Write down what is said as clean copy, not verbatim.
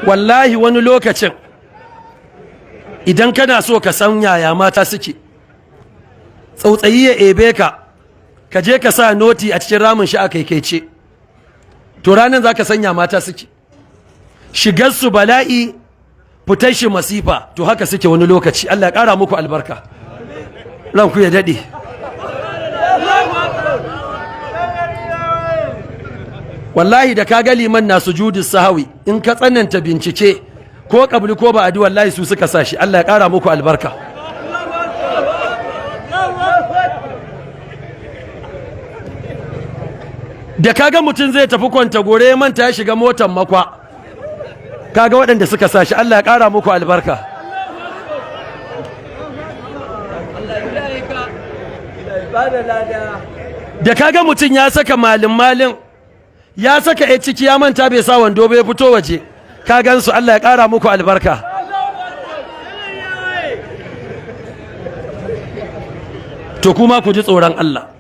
Wallahi wani lokacin idan kana so ka san yaya mata suke, tsautsayi ya ebe ka, ka je ka sa noti a cikin ramin shi a kaikaice, to ranar za ka sanya mata suke. Shigar su bala'i, fitar shi masifa. To haka suke wani lokaci. Allah ya ƙara muku albarka, ranku ya daɗe. Wallahi da ka ga liman na sujudu sahawi, in ka tsananta bincike, ko kabli ko ba'adi, wallahi su suka sa shi. Allah ya ƙara muku albarka. Da kaga mutum zai tafi kwanta gore ya manta ya shiga motar makwa, kaga waɗanda suka sa shi. Allah ya ƙara muku albarka. Da kaga mutum ya saka malin malin, ya saka ya ciki, ya manta bai sa wando bai fito waje, ka gansu. Allah ya ƙara muku albarka. To kuma ku ji tsoron Allah.